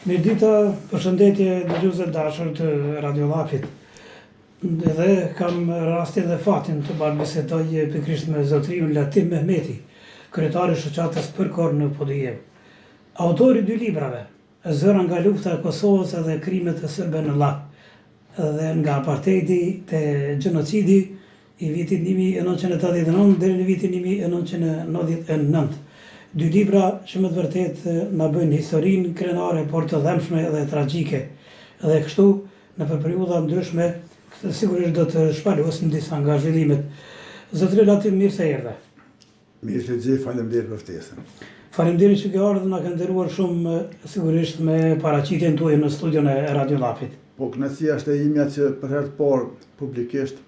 Mirëdita, përshëndetje dëgjues të dashur të Radio Llapit. Dhe kam rastin dhe fatin të bashkëbisedoj pikërisht me zotëriun Latif Mehmeti, kryetar i shoqatës Përkor në Podujevë. Autor i dy librave, Zëra nga lufta e Kosovës edhe krimet serbe në Llap dhe nga aparteidi te gjenocidi i vitit 1989 deri në vitin 1999. Dy libra që me të vërtetë na bëjnë historinë krenare, por të dhembshme dhe tragjike. Dhe kështu, nëpër periudha ndryshme, sigurisht do të shpalosim disa nga zhvillimet. Zotëri Latif, mirë se erdhe. Mirë se gjej, faleminderit për ftesën. Faleminderit që ke ardhur, na ke nderuar shumë sigurisht me paraqitjen tuaj në studion e Radio Llapit. Po kënaqësia është e imja që për herë të parë publikisht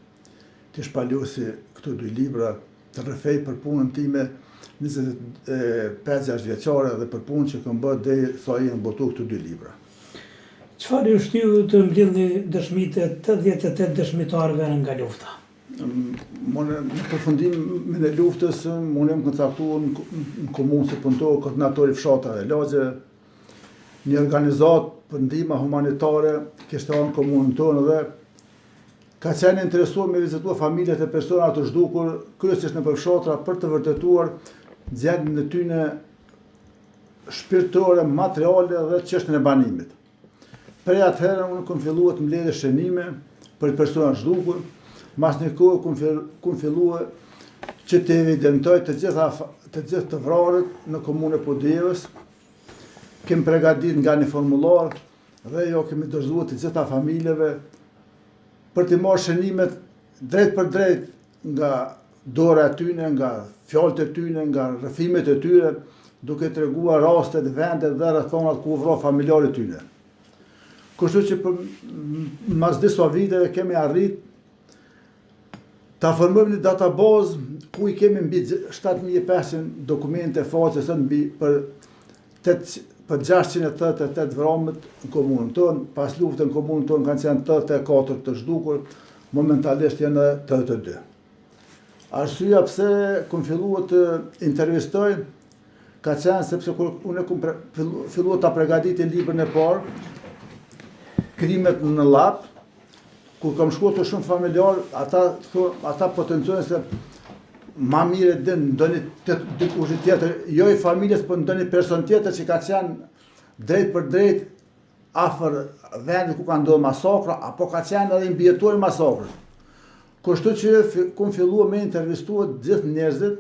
të shpalosi këto dy libra, të rrëfej për punën time 25-6 vjeçare dhe për punën që kam bërë deri sa janë botu këto dy libra. Çfarë ju shtyu të mblidhni dëshmitë e 88 dëshmitarëve nga lufta? Unë në përfundimin e luftës, unë jam caktuar në komunë si punëtor, koordinator i fshatrave e lagjeve, një organizatë për ndihma humanitare kishte ardhur në komunën tonë dhe ka qenë e interesuar me vizitua familjet e personave të zhdukur, kryesisht nëpër fshatra për të vërtetuar gjendjen e tyne shpirtërore, materiale dhe çështjen e banimit. Prej atëherë unë kom fillue të mbledh shënime për persona të zhdukur, mas një kohë kom, kom fillue që të evidentoj të gjitha të gjithë të vrarët në komunën e Podujevës. Kem pregadit nga një formular dhe jo kemi dorëzuar të gjitha familjeve për të marrë shënimet drejtpërdrejt nga dora e tyne, nga fjalët e tyne, nga rrëfimet e tyre, duke treguar rastet, vendet dhe rrethonat ku u vra familjari i tyne. Kështu që për mas disa viteve kemi arrit ta formojmë një databazë ku i kemi mbi 7500 dokumente faqe sot mbi për 8 për 688 vramët në komunën tonë, pas luftën në komunën tonë kanë qenë 84 të zhdukur, momentalisht janë 82. Arsyeja pse kom fillu të intervistoj ka qenë sepse kur unë kom fillu ta pregaditi librin e parë, krimet në Llap, kur kam shku te shumë familjar, ata, ata potencojnë se ma mirë e din ndonjë të dikush tjetër, jo i familjes, po ndonjë person tjetër që ka qenë drejtpërdrejt afër vendit ku ka ndodhur masakra, apo ka qenë edhe i mbijetuar i masakrës. Kështu që kum fillu me intervistu të gjithë njerëzit,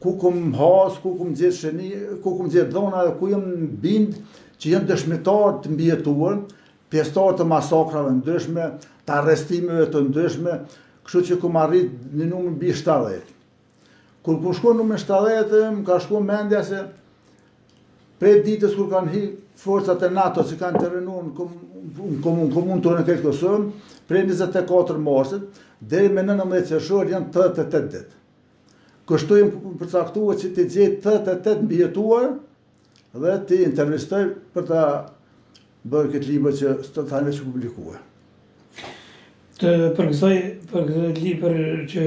ku kum has, ku kum gjetë shëni, ku kum gjetë dhona dhe ku jam bind që janë dëshmitarë të mbijetuar, pjesëtarë të masakrave ndryshme, të arrestimeve të ndryshme, kështu që kum arrit një numër mbi 70. Kur kum shku numër 70, më ka shku mendja se prej ditës kur kanë hi forcat e NATO që kanë intervenu në komunë, komunë tonë në këtë Kosovë, prej 24 marsit, deri me 19 qershor janë 88 ditë. Kështu jam përcaktuar që të gjej 88 mbijetuar dhe t'i intervistoj për ta bërë këtë libër që së tani veç publikue. Të përgëzoj për këtë libër që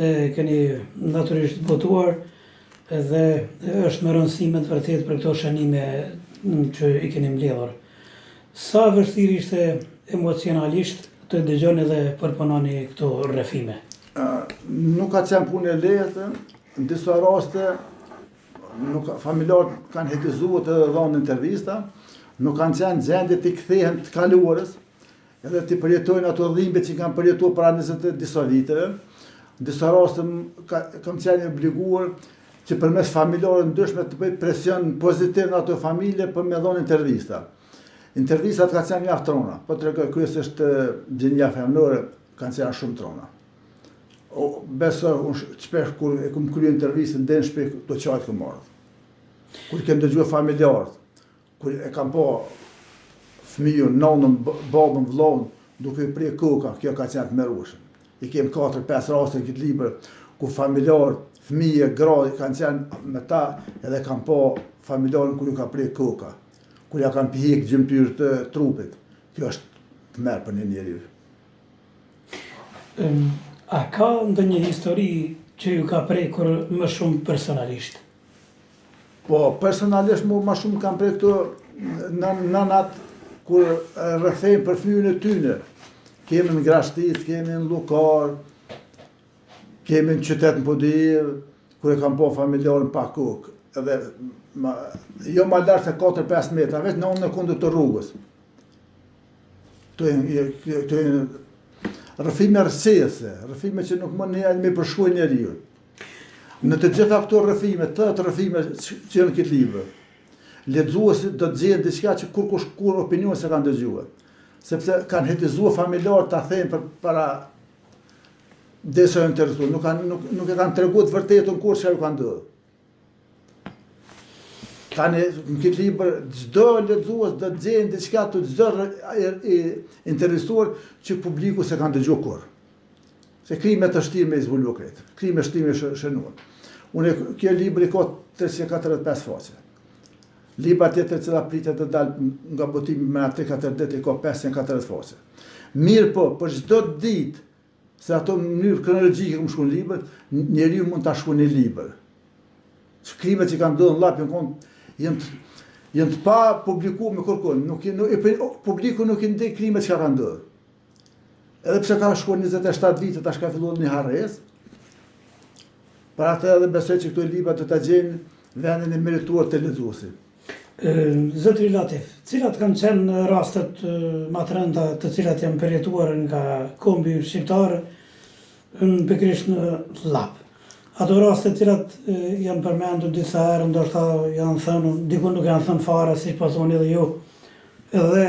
e keni natyrisht botuar dhe është me rëndësi me të vërtetë për këto shënime që i keni mbledhur. Sa e vështirë ishte emocionalisht të dëgjoni dhe përpunoni këto rrëfime? Nuk ka qenë punë e lehtë, në disa raste nuk familjarët kanë hezitu edhe dhënë intervista, nuk kanë qenë gjendje t'i kthehen të kaluarës, edhe t'i përjetojnë ato dhimbje që kanë përjetuar para 20 e disa viteve. Në disa raste ka, kam qenë i obliguar që përmes familjarëve ndryshme të bëj presion pozitiv në ato familje për me dhënë intervista. Intervistat kanë qenë mjaft t'rona, po tregoj kryesisht gjinia femnore kanë qenë shumë t'rona. O, beso, unë shpesh kur e kum krye intervistën deri në shtëpi tu qajt kum ardhë. Kur i kem dëgjuar familjarët, kur e kam pa fëmijën, nanën, babën, vëllaun, duke i pre koka, kjo ka qenë tmerrueshme. I kem 4-5 raste në këtë libër ku familjarët, fëmijë, gra kanë qenë me ta edhe kam pa familjarën kur ju ka pre koka, kur ja kanë hjek gjymtyrët e trupit. Kjo është tmerr për një njeri. A ka ndonjë histori që ju ka prekur më shumë personalisht? Po, personalisht mu ma shumë kanë prek këto. Nënat kur rrëfejnë për fëmijën e tyne, kemi në Grashticë, kemi në Llukar, kemi në qytet në Podujevë, kur e kanë pa familjarin pa kokë, edhe ma, jo ma larg se 4-5 metra, veç në anën e kundërt të rrugës. Këto janë, këto janë rrëfime rrëqethëse, rrëfime që nuk mund një me përshkru njeriu. Në të gjitha këto rrëfime, 80 rrëfime që janë në këtë libër, lexuesit do të gjejnë diçka që kurkush kurrë opinion s'e kanë dëgjuar. Sepse kanë hezitu familjarët ta thejnë për para derisa janë interesuar, nuk kanë nuk, nuk e kanë treguar të vërtetën kurrë çka ju ka ndodhur. Tani në këtë libër çdo lexues do të gjejë diçka të çdo i intervistuar që publiku s'e kanë dëgjuar kurrë. Se krimet është vshtirë me i zbulu krejt. Krime vshtirë me shënu. Unë kjo libër i ka 345 faqe. Libra tjetër e cila pritet të dalë nga botimi me 3-4 ditë i ka 540 faqe. Mirëpo, për çdo ditë Se ato në mënyrë kronologjike kam shkru në libër, njeriu mund ta shkruajë një libër. Që krimet që kanë ndodhur në Llap janë kon janë të, janë të pa publikuar me kërkun, nuk nuk e publiku nuk i ndin krimet që kanë ndodhur. Edhe pse ka shkuar 27 vite tash ka filluar një harresë. Për atë edhe besoj që këto libra do ta gjejnë vendin e merituar te lexuesi. Zotri Latif, cilat kanë qenë rastet ma të rënda të cilat janë përjetuar nga kombi ynë shqiptar në pikërisht në Llap? Ato raste të cilat janë përmendur disa herë, ndoshta janë thënë, diku nuk janë thënë fare, siç po thoni edhe ju, edhe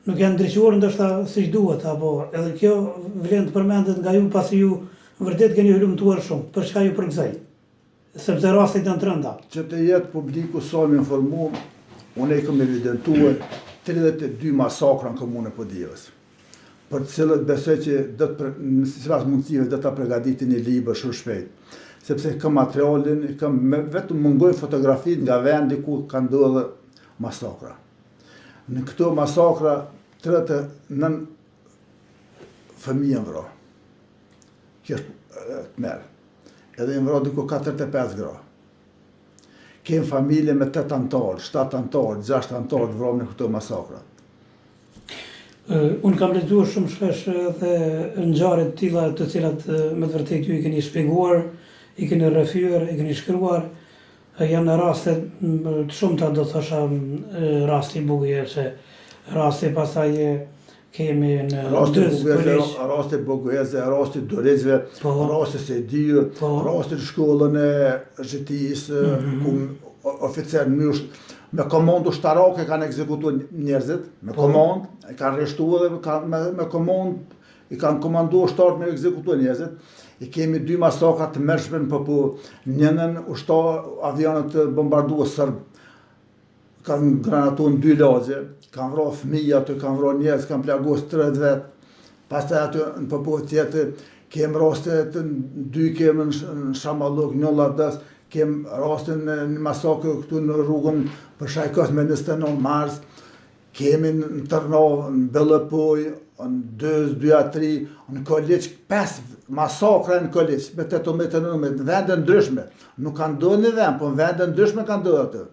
nuk janë ndriçuar ndoshta siç duhet, apo edhe kjo vlen të përmendet nga ju pasi ju vërtet keni hulumtuar shumë, për çka ju përgëzoj. Sepse rastet janë të rënda. Që të jetë publiku sa më informum, unë i kam evidentuar 32 masakra në komunën e Podujevës, për të cilët besoj që do të sipas mundësive do ta përgatiti një libër shumë shpejt, sepse kam materialin, kam vetëm mungojnë fotografitë nga vendi ku ka ndodhur masakra. Në këto masakra 39 fëmijë janë vra. Kjo është tmerr. Edhe janë vra diku 45 gra. Kem familje me 8 anëtarë, 7 anëtarë, 6 anëtarë të vramë në këto masakra. Unë kam lexuar shumë shpesh edhe ngjarje të tilla të cilat me të vërtetë ju i keni shpjeguar, i keni rrëfyer, i keni shkruar. Janë raste të shumta do thosha rasti i Bogujevce, rasti pastaj kemi në rasti Bogujevce, rasti Bogujevce, rasti Duriqve, po, rasti Sejdiu, po, rasti në shkollën e Zhitisë, mm -hmm. ku oficer në me komandë ushtarake kanë ekzekutuar njerëzit, me po. komandë, e kanë rreshtuar dhe ka, me, me komandë i kanë komanduar ushtarët me ekzekutuar njerëzit. I kemi dy masakra të tmerrshme në Popovë, njënën ushtar avionët bombardues serb kanë granatu në dy lagje, kanë vra fëmijë aty, kanë vra njerëz, kanë plagos 30 vet. Pastaj aty në Popovë tjetër kem raste të dy kem në Shamalluk, në Lladas, kem raste në, në masakër këtu në rrugën për Shajkos me 29 mars, kemi në Tërnovë, në Bellopojë, në Dyz, 2 a 3, në Koliq, 5 masakra në Koliq, me 18 19, në vende ndryshme. Nuk kanë ndodhur në vend, po në vende ndryshme kanë ndodhur aty.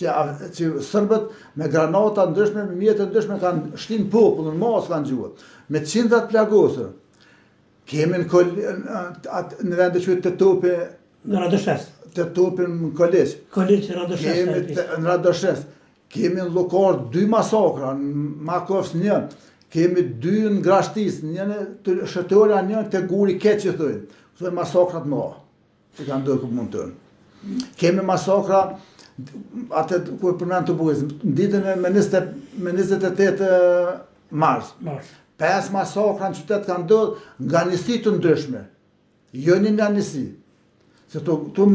Që, që sërbët me granata ndryshme, me mjete ndryshme kanë shtinë popull, në masë kanë gjuajt, me qindra të plagosur. Kemi në, kol, në, atë, në vende që te topi... Në Radoshes. Te topi në Koliq. Koliq, Radoshes. Kemi të, në Radoshes. Kemi në Llukar dy masakra, në Makovc një, kemi dy në Grashticë, një në Shëtorja, një te Guri Keq që thojnë. Këto janë masakrat më që kanë ndodhur në komunën tonë. Kemi masakra atë ku e përmend të Bogujevës, në ditën e me 20 me 28 mars. Mars. Pesë masakra në qytet kanë ndodhur nga njësi të ndryshme. Jo një nga njësi. Se të, të,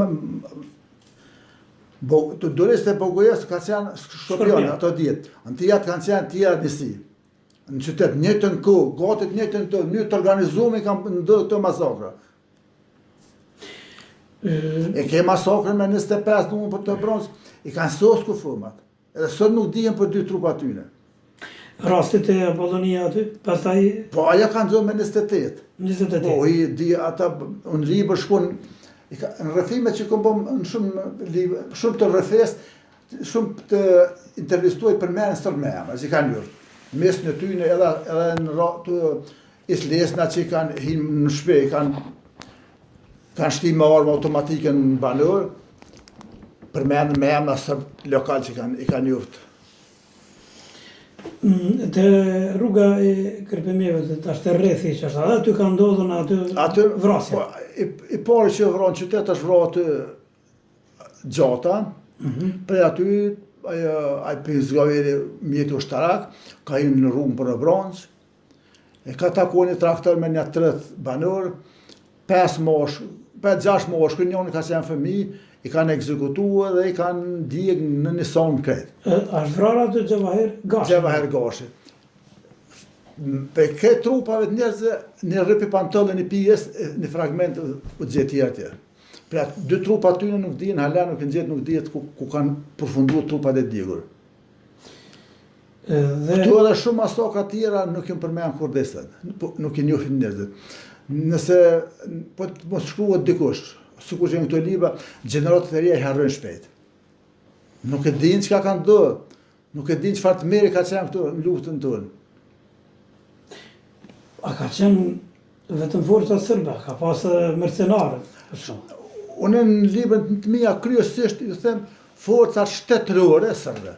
bo, të Duriqtë e Bogujevës ka qenë Shkorpion, ato ditë. Në tjerat kanë qenë tjera njësi. Në qytet, njëjtën kohë, gati të njëjtën kohë, në të organizume kanë ndodhur këto masakra. E ke masakrën me 25 në për të bronzë, i kanë sos kufomat. Edhe sot nuk dihen për dy trupa tyne. Rastet e Apollonia aty, pastaj... Po, ajo ka ndodhur me 28. 28. Po, i di ata, në libër shkon, i ka, në rrëfime që kom bo në shumë libër, shumë të rrëfes, Shumë të intervistuar përmendin serbë me emër, që kanë njoftë. Mes në tyne edhe, edhe në ra, të islesna që kanë hinë në shpi, kanë kanë shti me armë automatike në banorë, përmendin me emra serbë lokal që kanë, i kanë njoftë. Mm, te rruga e Kërpemjeve, tash te rrethi që është, edhe aty ka ndodhur aty, aty vrasja. Po, i, i pari që vra në qytet është vra aty Gjata, mm -hmm. prej aty ai ai pizgaveri mjeti ushtarak ka hyrë në rrugën për Obroncë. E ka takuar një traktor me një 30 banorë, 5 mosh, 5 6 moshkuj, njëri ka qenë fëmijë, i kanë ekzekutuar dhe i kanë djeg në një saunë krejt. A është vrarë aty Xhevahir Gashi? Xhevahir Gashi. Prej krejt trupave të njerëzve, një rryp i pantolle, një pjesë, një fragment u gjeti atje. Pra, dy trupa aty nuk dihen, hala nuk e gjetë, nuk dihet ku, ku kanë përfunduar trupat e djegur. Dhe... Këtu edhe shumë masakra tjera nuk janë përmend kurrë deri sot, po, nuk i njohin njerëzit. Nëse po të mos shkruhet dikush, sikur që janë këto libra, gjeneratat e reja i harrojnë shpejt. Nuk e dinë çka ka ndodhur, nuk e dinë çfarë tmerri ka qenë këtu në luftën tonë. A ka qenë vetëm forca serbe, ka pas edhe mercenarë, për shumë? Unë në librin të mia kryesisht ju them forcat shtetërore serbe.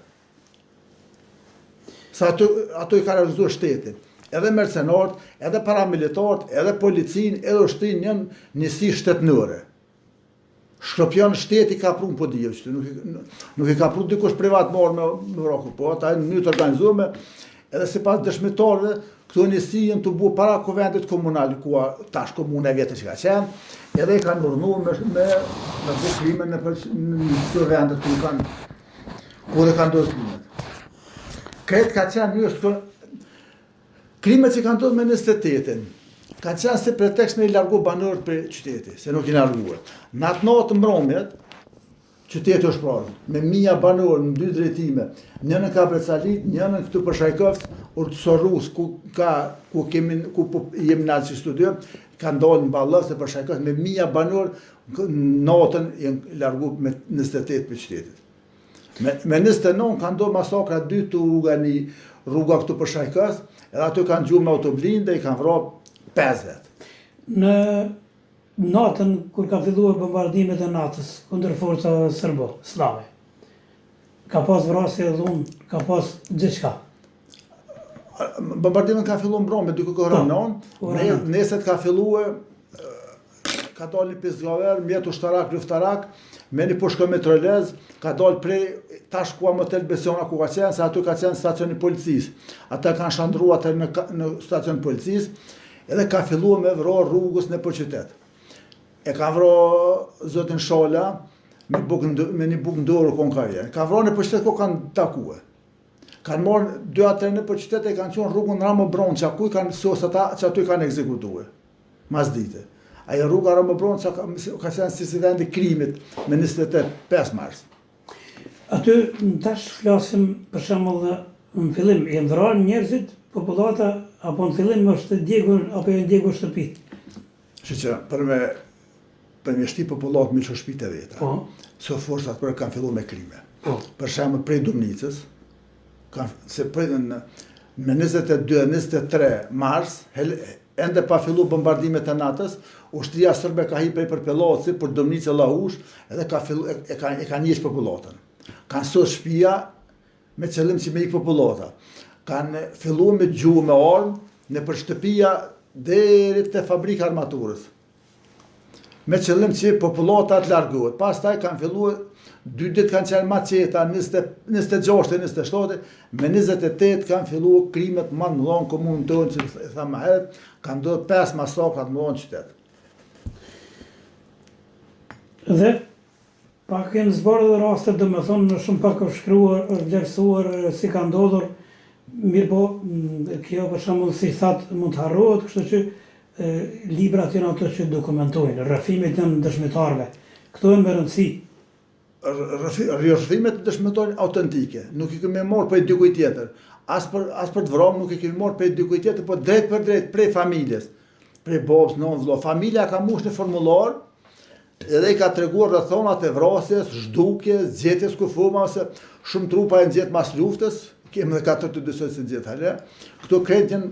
Se ato, ato i ka realizuar shteti. Edhe mercenarët, edhe paramilitarët, edhe policinë, edhe ushtrinë janë njësi shtetërore. Shkropjan shteti ka pru në Podujevë, që nuk, nuk i ka pru dikush privat me armë me vra ku, po ata në mënyrë të organizuar, edhe sipas dëshmitarëve, këto njësi janë tubu para kuvendit komunal, ku a, tash komuna e vjetër që ka qenë, edhe i kanë urdhnu me, me, me bu krime në, për, në këto vendet ku kanë, ku dhe kanë ndodhur krimet. Krejt ka qenë një Krimet që kanë ndodhur me 28-in, kanë qenë si pretekst me i largu banorët prej qyteti, se nuk i largue. Në atë natë mbrëmjet, qyteti është pranë, me mija banorë në dy drejtime, njënën ka Brecalit, njënën këtu për Shajkovc, Urë ku, ka, ku, kemi, ku po jemi në atë studio, kanë dalë në Ballovc e për Shajkovc, me mija banorë, natën janë largu me 28 prej qytetit. Me, me 29 kanë ndodhur masakra dy të rruga një rruga këtu për Shajkovc, edhe aty kanë gju me autoblinde i kanë vra 50. Në natën kur kanë filluar bombardimet e natës kundër forcave serbo, slave, ka pas vrasje dhunë, ka pas gjithçka. Bombardimet kanë filluar mbrëmë, diku ka ora 9, nesër ka filluar ka dalë një pizgaver, mjet ushtarak, luftarak, me një pushkë mitralez, ka dalë prej tash ku motel Besiona ku ka qenë, se aty ka qenë stacioni i policisë. Ata kanë shndërru atë në, në stacion policisë, edhe ka filluar me vra rrugës nëpër qytet. E ka vra zotin Shala me, buk, me një bukë n'dorë kon ka vjen. Ka vra nëpër qytet ku kanë takue. Kanë marrë dy a tre nëpër qytet e kanë çuar rrugën Ramo Bronça, ku i kanë sos ata që aty kanë ekzekutue. Mas dite. Ajo rruga Ramo Bronça ka, ka qenë si si vendi krimit me 25 mars. Aty tash flasim për shembull në fillim janë vrarë njerëzit, popullata apo në fillim është djegur apo janë djegur shtëpitë. Kështu që për me për me shti popullatë me lëshu shpitë e veta. Po. Se forcat për kanë fillu me krime. Po. Për shembull prej Dumnicës, kanë se prej në me 22 23 mars, hel, ende pa fillu bombardimet e natës, ushtria serbe ka hi prej Përpellaci për Dumnicë e Llahush, edhe ka fillu e, e ka e ka njësh popullatën. Kanë sos shtëpia me qëllim që me ik popullata. Kanë fillu me gju me armë nëpër shtëpia deri te fabrika armaturës. Me qëllim që popullata të largohet. Pastaj kanë fillu dy ditë kanë qenë ma qeta, 26 e 27, me 28 kanë fillu krimet ma të mëdha në komunën tonë, që e thamë më herët, kanë ndodhur 5 masakra të mëdha në qytet. Dhe Pak janë zbardhur rastet, domethënë shumë pak është shkruar, është vlerësuar si ka ndodhur, mirëpo kjo për shembull si thatë mund të harrohet, kështu që librat janë ato që dokumentojnë, rrëfimet janë dëshmitarëve. Këto janë me rëndësi. Rrëfimet dëshmitarëve autentike, nuk i kemi marrë prej dikujt tjetër. As për as për të vramë nuk i kemi marrë prej dikujt tjetër, po drejt për drejt prej familjes, prej babës, nënës, vëlla. Familja ka mbush një formular. Edhe i ka treguar rrethonat e vrasjes, zhdukjes, gjetjes kufomave, se shumë trupa janë gjetë mas luftës, kemi edhe 42 sot s'janë gjetë hala. Këto krejt janë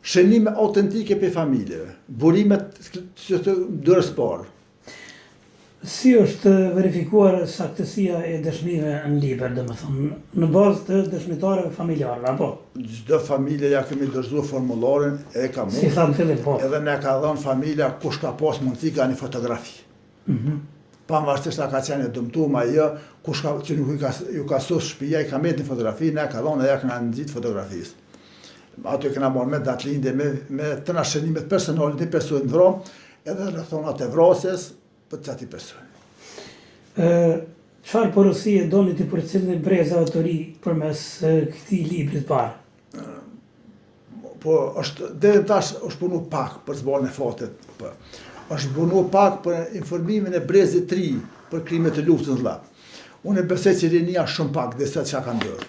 shënime autentike prej familjeve, burimet të dorës parë. Si është verifikuar saktësia e dëshmive në libër, domethënë, në bazë të dëshmitarëve familjarëve, apo? Çdo familje ja kemi dorëzuar formularin e ka Si thamë në fillim, po. Edhe na ka dhënë familja kush ka pas mundësi ka një fotografi. Mm -hmm. Pavarësisht a ka qenë e dëmtuar a jo, kush ka që nuk i ka ju ka sos shtëpia, i ka met një fotografi, na ka dhënë e ja kena ngjit fotografisë. Aty kena marrë me datëlindje, me me tëna shënimet personale të personit vramë, Edhe rrethonat e vrasjes për qati person. Ë çfarë porosie doni t'i përcillni brezave të ri përmes këtij libri të parë? Po është deri tash është punu pak për zbardhjen e fatit. Po. Është punu pak për informimin e brezit të ri për krimet e luftës në Llap. Unë e besoj që rinia shumë pak di se çka ka ndodhur.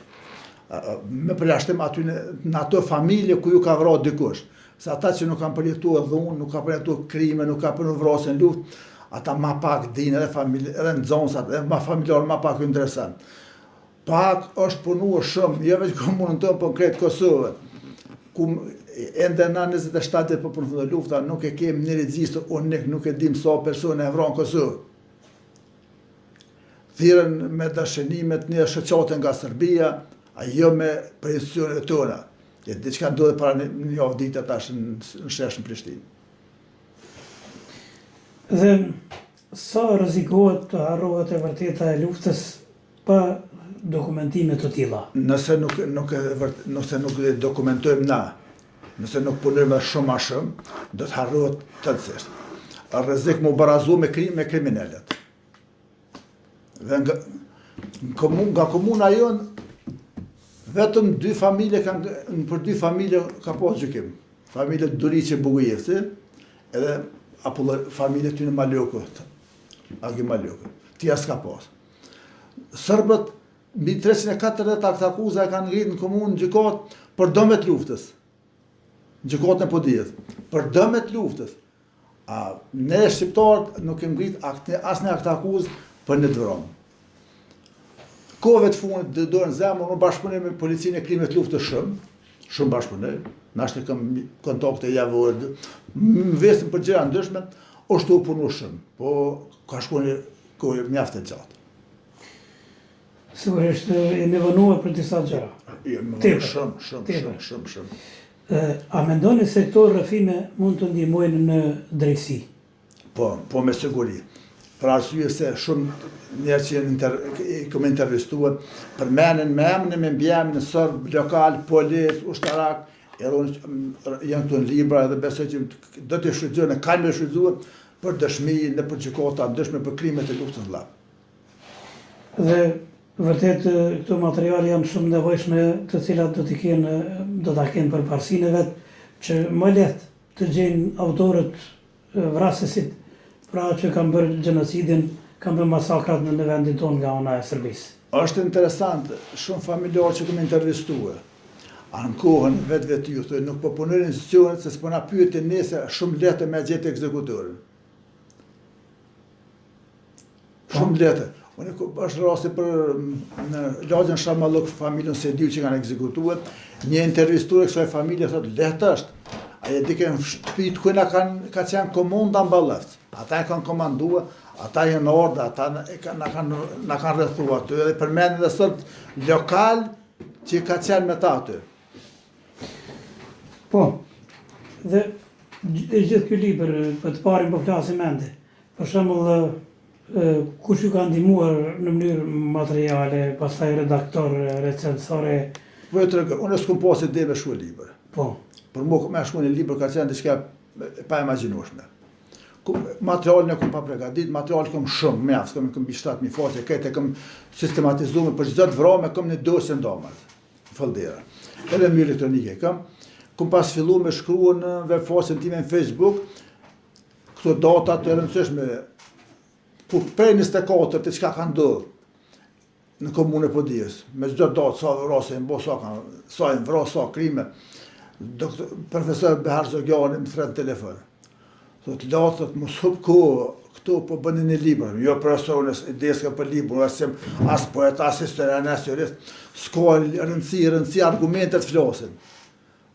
Me përjashtim aty në, në ato familje ku ju ka vrarë dikush. Se ata që nuk kanë përjetuar dhunë, nuk kanë përjetuar krime, nuk kanë përjetuar vrasje në luftë, ata ma pak dinë edhe familje, edhe nxënësat, edhe ma familjarë ma pak ju intereson. Pak është punuar shumë, jo veç komunën tonë, po në krejt Kosovën. Ku ende na 27 vjet po përfundoi lufta, nuk e kemi një regjistër unik, nuk e dim sa persona janë vranë në Kosovë. Thirren me shënimet një shoqate nga Serbia, a jo me për institucionet tona. E diçka ndodhi para një, një javë ditë tash në, në shesh në Prishtinë. Dhe sa rrezikohet të harrohet e vërteta e luftës pa dokumentime të tilla? Nëse nuk nuk e vërt, nëse nuk e dokumentojmë na, nëse nuk punojmë edhe shumë ma shumë, do të harrohet tërësisht. Rrezik mu barazu me krim, me kriminelët. Dhe nga, në komun, nga komuna jonë, vetëm dy familje kanë, në për dy familje ka pas gjykim. Familje Duriqi e Bugujevci, edhe apo familje tyne Malokut, Agim Malokut. Tjera s'ka pas. Serbët, mbi 340 aktakuza e kanë ngritë në komunë në gjykatë për dëmet luftës. Në gjykatën e Podujevës. Për dëmet luftës. A ne shqiptarët nuk kemi ngrit asnjë aktakuzë për një të vramë. Kohëve të fundit dhe dorën n'zemër, unë bashkëpunoj me policinë e krimeve të luftës shumë, shumë bashkëpunoj, nashta kam kontakte javore, më vesin për gjëra ndryshme, është tu u punu shumë, po ka shku një kohë mjaft e gjatë. Sigurisht, jemi vonuar për disa gjëra. Jemi vonuar shumë, shumë, shumë, shumë, shumë. A mendoni se këto rrëfime mund të ndihmojnë në drejtësi? Po, po me siguri. Për arsye se shumë njerëz që janë inter, i kam intervistuar, përmenin me emrin e me mbiemrin serb, lokal, polic, ushtarak, edhe unë janë këto në libra edhe besoj që do të shfrytëzojnë, kanë me shfrytëzuar për dëshmi nëpër gjykata ndryshme për krimet e luftës në Llap. Dhe vërtet këto materiale janë shumë nevojshme, të cilat do t'i kenë do ta kenë përparësinë e vet që më lehtë të gjejnë autorët vrasësit, pra që kanë bërë gjenocidin, kanë bërë masakrat në, në vendin tonë nga ana e Serbisë. Është interesant, shumë familjarë që kam intervistuar, ankohen vetvetiu, thonë nuk po punojnë institucionet se s'po na pyetin ne se shumë lehtë me gjetë ekzekutorin. Shumë lehtë. Unë është rasti për në lagjen Shamalluk familjen Sejdiu që kanë ekzekutuar, një intervistuar e kësaj familje thotë lehtë është. Ai e dike në shtëpi ku na kanë ka qenë komanda në Ballevc. Ata e kanë komanduar, ata janë ardhur, ata e kanë na kanë na kanë rrethuar aty edhe përmendin edhe sot lokal që ka qenë me ta aty. Po. Dhe e gjithë ky libër, për të parin po flasim ende. Për shembull, kush ju ka ndihmuar në mënyrë materiale, pastaj redaktor, recensore? Po e tregoj, unë s'kum pas ide me shkru libër. Po. Për mua me shkru një libër ka qenë diçka e paimagjinueshme. Materialin e kom pa pregadit, material kom shumë, mjaft, kom kom mbi 7000 faqe, këtë e kom sistematizuar për çdo të vrame kom një dosje ndamas. Foldera. Edhe në mënyrë elektronike kam. Kom pas fillu me shkru në web faqen time në Facebook, këto data të rëndësishme, ku prej 24 të çka ka ndodhur në komunën e Podujevës, me çdo datë sa vrasje janë bo, sa kanë, sa janë vra, sa krime. Doktor profesor Behar Zogiani më thret në telefon. Thot, Lat, thot, mos hup kohë. Këtu po bëni një libër, jo profesor, unë ide s'kam për libër, as jam as poet, as historian, as jurist, s'ka rëndësi, rëndësi argumentet flasin.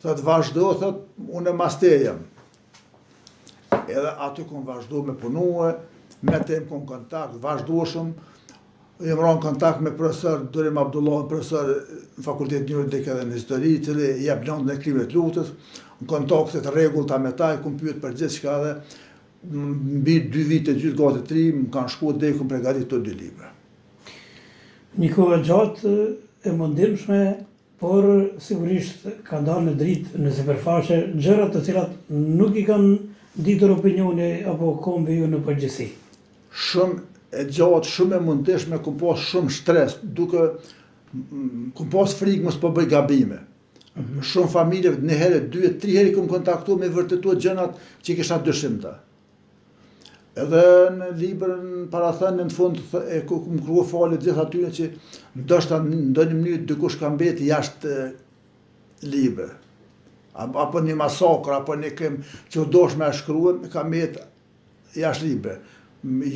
Thot vazhdo, thot unë mas teje jam. Edhe aty kom vazhdu me punue, me të jem kon kontakt, vazhdueshëm, jam ra në kontakt me profesor Durim Abdullah, profesor në fakultetin juridik edhe në histori, i cili jep lëndën e krimeve të luftës, në kontakte të rregullta me ta, i kom pyet për gjithçka dhe mbi dy vite, gjysë gati tri, më kanë shku dhe i kom pregatit këto dy libra. Një kohë e gjatë, e mundimshme, Por, sigurisht, kanë dalë në dritë, në sipërfaqe, gjëra të cilat nuk i kanë ditur opinioni apo kombi ynë në përgjithësi. Shumë e gjatë, shumë e mundishme, kom pas shumë stres, duke kom pas frikë mos po bëj gabime. Mm -hmm. Shumë familje, një herë, dy, tri herë i kom kontaktu me vërtetu gjënat që kisha dyshimta. Edhe në libër në parathënie në fund e kom kërku falje gjithë atyre që ndoshta në ndonjë mënyrë dikush ka mbet jashtë libër. Apo një masakër, apo një krim që u dosh me shkru, ka mbet jashtë libër.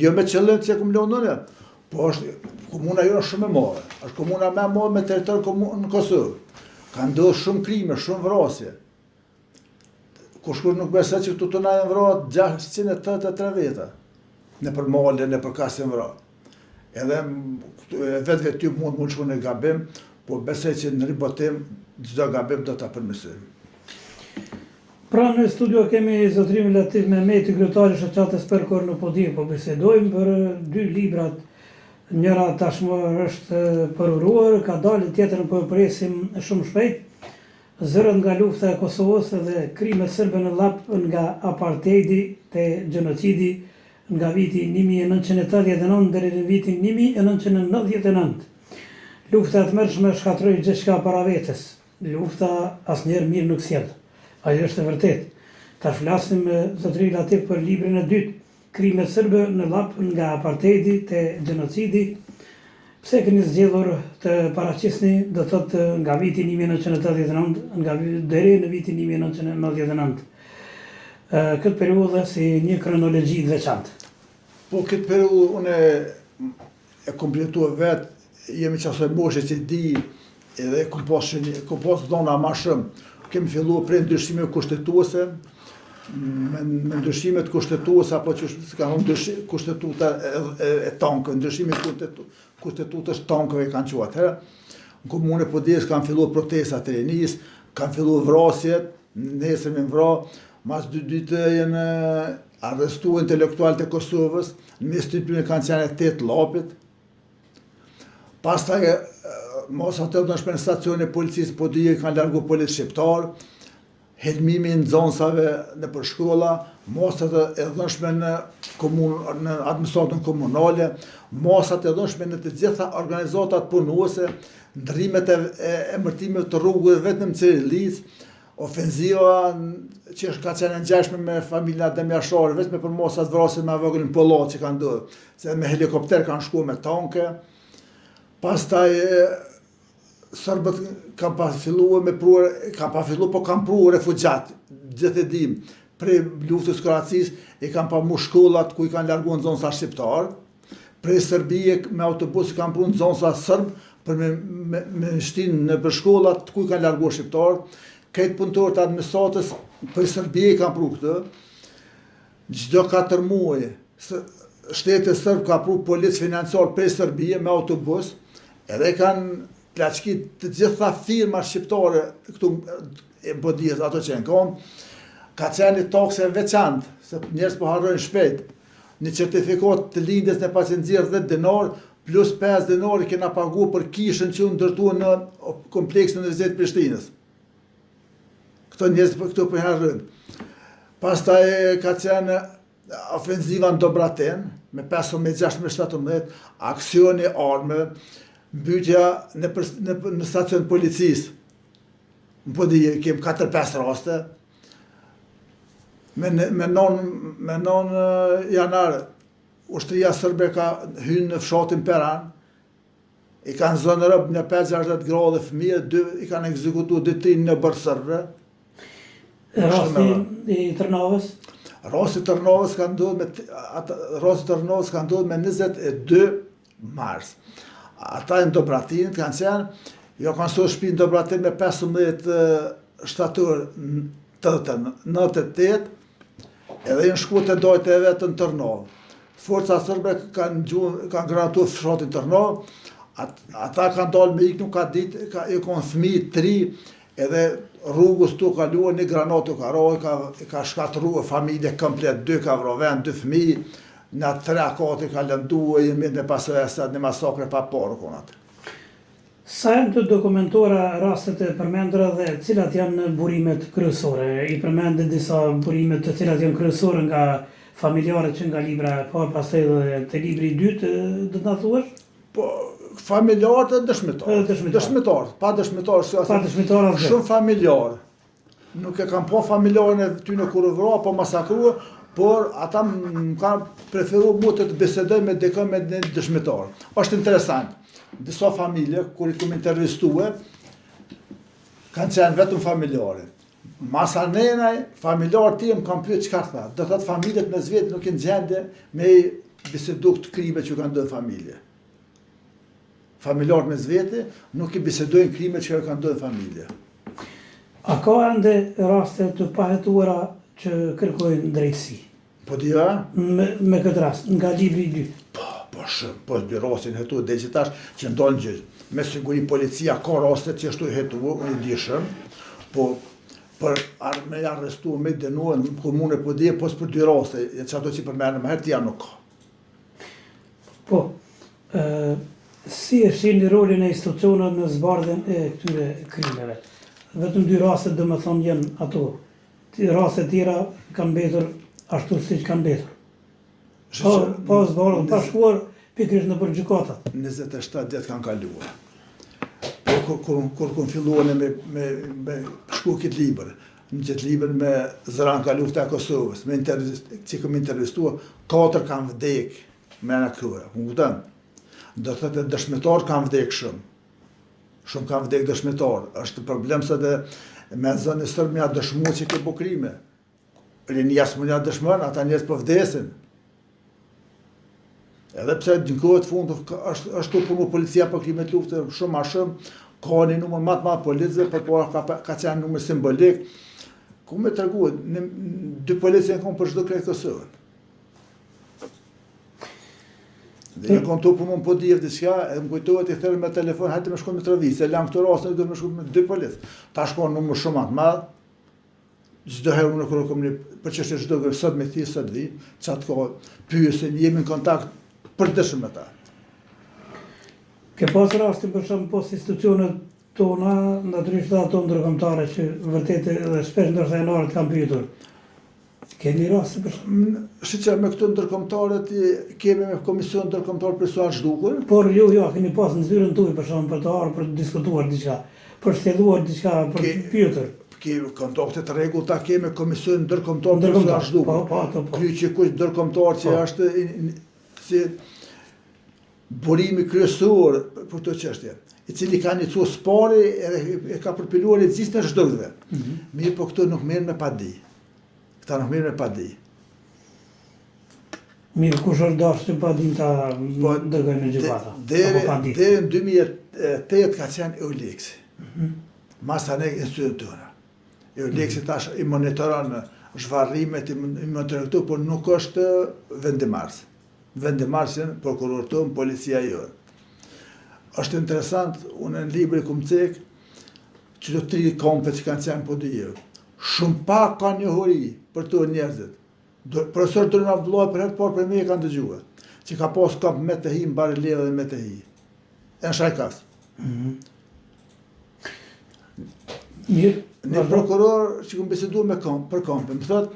Jo me qëllim që e kom lënë unë, po është komuna jonë shumë e madhe. Është komuna më e madhe me territor komun në Kosovë. Ka ndodhur shumë krime, shumë vrasje. Kush kush nuk besoj që këtu të na janë vra 683 veta. Nëpër male, nëpër kah janë vra. Edhe vetvetiu mund me lëshu një gabim, po besoj që në ribotim çdo gabim do ta përmirësojmë. Pra në studio kemi zotërinë Latif Mehmeti, kryetari i shoqatës Perkor në Podujevë, po bisedojmë për dy librat. Njëra tashmë është përuruar, ka dalë, tjetrën po e presim shumë shpejt. Zërat nga lufta e Kosovës dhe krimet serbe në Llap nga aparteidi te gjenocidi nga viti 1989 deri në vitin 1999. Lufta e tmerrshme shkatërroi gjithçka para vetes. Lufta asnjëherë mirë nuk sjell. Ajo është e vërtetë. Tash flasim me zotëri Latif për librin e dytë, Krimet serbe në Llap nga aparteidi te gjenocidi, pse keni zgjedhur të paraqisni, do të thotë nga viti 1989 nga deri në vitin 1999 këtë periudhë si një kronologji të veçantë? Po këtë periudhë unë e kompletu vetë, jemi qasaj moshe që di edhe kom pas, kom pas dhona ma shumë. Kemi fillu prej ndryshimeve kushtetuese, me, me ndryshimet kushtetuese, apo që s'ka thonë ndryshi, kushtetuta e, e, e tankëve, ndryshimi kushtetu, kushtetutës tankëve kanë që atëherë. Në komunë e Podujevës kanë fillu protestat e rinisë, kanë fillu vrasjet, nesër me vra, mas dy ditë janë arrestu intelektualët e Kosovës, në mes të tyre kanë qenë tetë Llapit. Pastaj masat e dhunshme në stacionin e policisë Podujevë kanë largu policë shqiptar, helmimi i nxënësave nëpër shkolla, masat e dhunshme në komun, në administratën komunale, masat e dhunshme në të gjitha organizatat punuese, ndrrimet e, e emërtimeve të rrugëve vetëm Cirilicë, Ofenziva që është ka qenë e ngjashme me familjen Adem Jashari, veç me përmasat vrasjet më vogël në Pollat që kanë ndodhur, se me helikopter kanë shkuar me tanke. Pastaj serbët kanë pas filluar me pru, kanë pas filluar, po kanë pru refugjat, gjithë e dim, prej luftës Kroacisë i kanë pa mush shkollat ku i kanë larguar nxënësa shqiptar, prej Serbie me autobus i kanë pru nxënësa serb për me, me, me shti nëpër shkollat ku i kanë larguar shqiptarët, krejt punëtorët e administratës prej Serbie i kanë pru këtë, çdo 4 muaj shteti serb ka pru polic financiar prej Serbie me autobus, edhe kanë plaçkit të gjitha firma shqiptare këtu e Podujevës ato që janë konë, ka qenë një taksë e veçantë, se njerëz po harrojnë shpejt, Një certifikatë të lindjes na pasën nxjerrë 10 dinar, plus 5 dinar i kena pagu për kishën që u ndërtua në kompleksin e Universitetit të Prishtinës. Këto njerëz për këto po harrojnë. Pastaj ka qenë ofenziva në Dobraten, me 15, 16, 17, aksioni armëve, mbytja në, në, në stacion policisë. Në Podujevë, kem 4-5 raste, Me, me non, me non janar, ushtria serbe ka hynë në fshatin Peran, i kanë zënë rob një 5-60 gra dhe fëmijë, dy, i kanë ekzekutu dy tri në bërë serbe. Rasti i Tërnavës? Rasti Tërnavës ka ndodhur me ata rasti Tërnavës ka ndodhur me 22 mars. Ata në Dobratinit kanë qenë, jo kanë sollë shpinë në Dobratin me 15 shtator 98, edhe janë shku te dajtë e vet në Tërnavë. Forca serbe kanë gju, kanë granatu fshatin Tërnavë, at, ata kanë dalë me ikë nuk ka ditë, ka, i kanë fëmijë tri, edhe rrugës tu kaluar një granatë u ka ra, ka, ka shkatërruar familje komplet, dy ka vra ven, dy fëmijë, nja tre a katër ka lëndu, e jenë me pasoja sot një masakre pa parë u kon aty. Sa janë të dokumentuara rastet e përmendura dhe cilat janë burimet kryesore? I përmende disa burime të cilat janë kryesore nga familjarët që nga libra e parë, pastaj edhe te libri i dytë, do të na thuash? Po, familjarët e dëshmitarët. Edhe dëshmitarët. Dëshmitarët, pa dëshmitarë, si Pa dëshmitarë asgjë. Shumë familjarë. Nuk e kam pa familjarin e tyne kur u vra, apo masakrua, por ata më kanë preferu mu të të bisedoj me dikë me një dëshmitar. Është interesant. Disa familje, kur i kom intervistue, kanë qenë vetëm familjare. Masanenaj, familjarët tjerë më kanë pyet çka tha. Do thotë familjet mes veti nuk janë gjendje me i bisedu këto krime që kanë ndodhur në familje. Familjarët mes veti nuk i bisedojnë krimet që kanë ndodhur në familje. A ka ende raste të pahetuara që kërkojnë drejtësi? Po di a? Me, me këtë rast, nga libri i dytë. Po, po shumë, po dy rastin hetu deri që tash që ndalë në gjyq. Me siguri policia ka raste që është hetu, unë i di shumë, po për ar, me arrestu, me dënu në komunë po di, pos për dy raste, e që ato që përmenë më herë tjera nuk ka. Po, ë si e shihni rolin e institucioneve në zbardhjen e këtyre krimeve? Vetëm dy raste domethënë janë ato. Raste tjera kanë mbetur ashtu siç kanë mbetur. Pa, pa zbardhur, pa shkuar pikërisht nëpër gjykatat. 27 vjet kanë kaluar. Po kur kur kur kom filluar me me me shkru këtë libër, në këtë libër me zëra nga lufta e Kosovës, me intervist, që kom intervistuar, katër kanë vdek mrena këtyre, më kupton? Do të thotë dëshmitarë kanë vdek shumë. Shumë kanë vdek dëshmitarë. Është problem se dhe me zënë një serb me ja dëshmu që ke bo krime. Rinia s'mun ja dëshmon, ata njerëz po vdesin. Edhe pse në kohët e fundit është është tu punu policia për krime të luftës shumë ma shumë, ka një numër më të madh policëve, por po ka, ka qenë numër simbolik. Ku me tregu, një, dy policë janë konë për çdo kreh Kosovën. Dhe janë konë tu punu në Podujevë diçka, edhe më kujtohet i thirrën me telefon, hajde me shku në Mitrovicë, e lamë këto raste, do me shku me dy policë. Tash ka numër shumë më të madh, Çdo herë unë kur kam një për çështje çdo gjë sot me thirr sot vi, çat kohë pyesin, jemi në kontakt përditshëm me ta. Ke pas rastin për shembull pos institucionet tona, natyrisht edhe ato ndërkombëtare që vërtet edhe shpesh ndoshta janë ardhur të kanë pyetur. Kemi raste për shembull. Shiqe me këto ndërkombëtarët kemi me komision ndërkombëtar për persona të zhdukur. Por jo, jo, keni pas në zyrën tuaj për shembull për të ardhur për të diskutuar diçka, për të shtjelluar diçka, për të pyetur. Kemi kontakte të rregullta kemi me Komisionin Ndërkombëtar për Persona të Zhdukur. Po, po, ato po. Kryqi i Kuq Ndërkombëtar që po. është si burimi kryesor për këto çështje, i cili ka iniciuar së pari edhe e ka përpiluar regjistrin e zhdukësve. Mm -hmm. Mirëpo këto nuk merren me padi. Këta nuk merren me padi. Mirë, kush është dashur që padinë ta po, dërgojë në gjykata? Deri, deri në 2008 ka qenë Eulex. Mm -hmm. Masanej institucionet tona. Eulex-i tash i monitoron zhvarrimet, i monitoron këto, por nuk është vendimmarrës. Vendimmarrës janë prokurorët tonë, policia jonë. Është interesant, unë në libër i kom cek, që të tri kampet që kanë qenë Podujevë. Shumë pak ka njohuri për to njerëzit. Profesor Durim Abdullah për herë të parë prej meje kanë dëgjuar, që ka pas kamp Metohi në Barelevë dhe Metohi. E në Shajkas. Mm -hmm. Mirë. Një prokuror që kom bisedu me kamp, për kampin, më thot,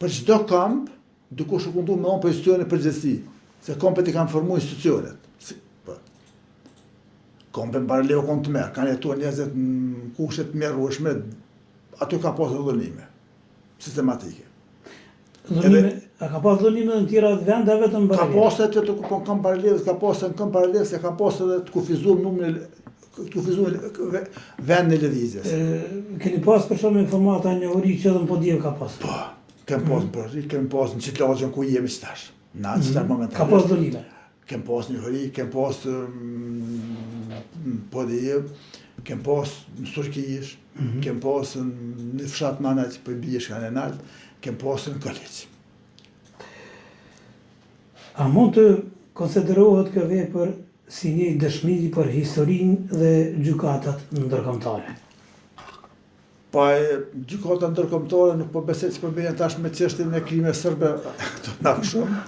për çdo kamp, dikush u kundu me onë për institucionet përgjegjësi, se kampet i kanë formu institucionet. Si, po. Kampet në Barelevë u konë tmerr, kanë jetuar njerëzit në kushte të mjerueshme, aty ka pasur dhunime sistematike. Dhunime, a ka pas dhunime në tjera vende vetëm në Ka pas edhe të po në kamp Barelevës, ka pas në kamp Barelevës, se ka pas edhe të kufizuar numrin të kufizuar vendin e lëvizjes. Keni pas për shembull informata njohuri që edhe në Podujevë ka pas. Po. Kem pas në Përri, kem pas në qitë lagjen ku jemi që tash. Na që tash mhm. momentalisht. Ka pas dhunime? Kem pas në Hori, kem pas në Podujevë, kem pas në Surkish, mm -hmm. kem pas në fshat Manaj për bie shka në nalt, kem pas në Koliq. A mund të konsiderohet kjo vepër si një dëshmi për historinë dhe gjykatat ndërkombëtare? Pa e gjykata ndërkombëtare nuk po besoj që po merren tash me çështjen e krimeve serbe të na shumë.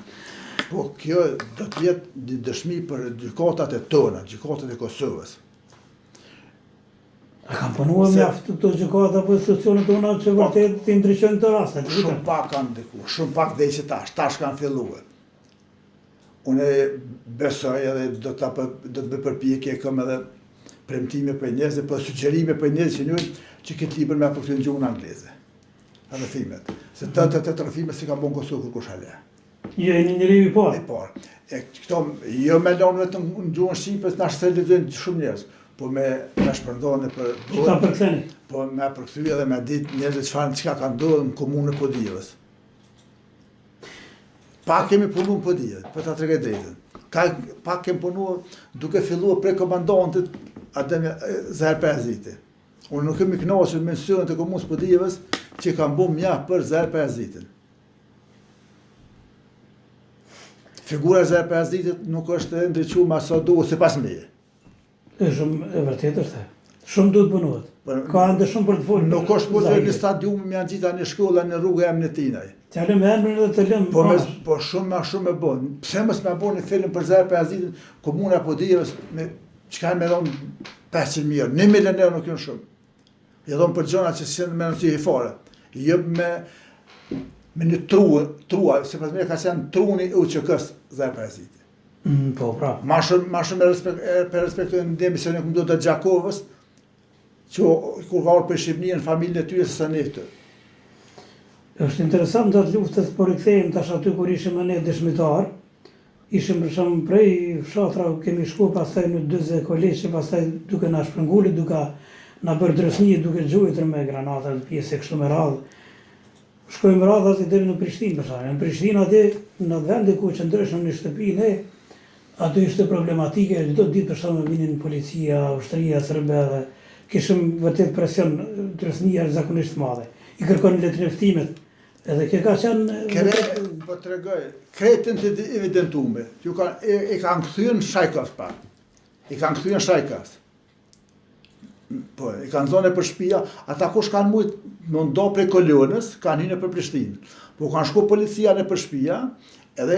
Po kjo do të jetë një dëshmi për gjykatat e tona, gjykatat e Kosovës. A kanë punuar Se, mjaft këto gjykata apo institucionet tona që vërtet t'i ndriçojnë këto raste? Shumë pak kanë ndiku, shumë pak deri që tash, tash kanë filluar. Unë besoj edhe do të do të bëj përpjekje, kam edhe premtime për njerëz, po sugjerime për njerëz që njohin që këtë libër me përkthy në gjuhën angleze. Rrëfimet. Se të të të rrëfimet s'i ka bo në Kosovë kurkush hala. Jo, jeni njeriu i parë. I parë. E këto, jo me lonë vetëm në gjuhën shqipe, na se lexojnë shumë njerëz, po me, me shpërnda nëpër... Që ta përktheni? Po me përkthy edhe me ditë njerëzit çfarë çka ka ndodhur në komunën e Podujevës. Pak kemi punu në Podujevë, për ta tregoj drejtën. Ka, pak kemi punu duke filluar prej komandantit Adem Zahir Pajaziti. Unë nuk jam i kënaqur me institucionet e komunës Podujevës që kanë bo mjaft për Zahir Pajazitin. Figura e Zahir Pajazitit nuk është e ndriçuar me sa duhet sipas meje. E shumë e vërtetë është. Shumë duhet punohet. Po, Ka ende shumë për të folur. Nuk është po në stadium me ngjit në shkolla në rrugë emrin e tinaj. T'ia lëmë emrin dhe të lëmë. Po me, po shumë më shumë e bën. Pse mos me bën një film për Zahir Pajazitin, komuna e Podujevës me çka me dhon 500 mijë, 1 milion euro nuk janë shumë. I dhon për gjëra që s'janë me rëndësi fare. Jo me me një tru, trua, sipas meje ka qenë truni i UÇK-s Zahir Pajaziti. Mm, po, pra. Ma shumë, ma shumë e respekt, e, për respektojnë ndemi se nuk më do të Gjakovës, që kur ka ardhur për Shqipërinë në familjen e tyre se sa ne këtu. Është interesant gjatë luftës, por rikthehemi tash aty kur ishim ne dëshmitar, Ishim për shembull prej fshatrave kemi shku pastaj në Dyze Koliq e pastaj duke na shpërngulë duke na bërë trysni duke gjuajtur me granata në pjesë e kështu me radhë shkojmë radhazi deri në Prishtinë për shembull në Prishtinë atje në atë vende ku qëndrojshim në shtëpi ne aty ishte problematike çdo ditë për shembull vinin policia ushtria serbe dhe kishim vërtet presion trysni jashtëzakonisht të madhe i kërkonin letërnjoftimet Edhe kjo ka qenë... Krejt, po të tregoj, krejt të evidentume, ju ka, e, e kanë kthyer në Shajkovc pak. I kanë kthyer në Shajkovc. Po, i kanë zonë për shpia, ata kush kanë mujt me u nda prej kolonës, kanë hynë për Prishtinë. Po kanë shku policia nëpër shpia, edhe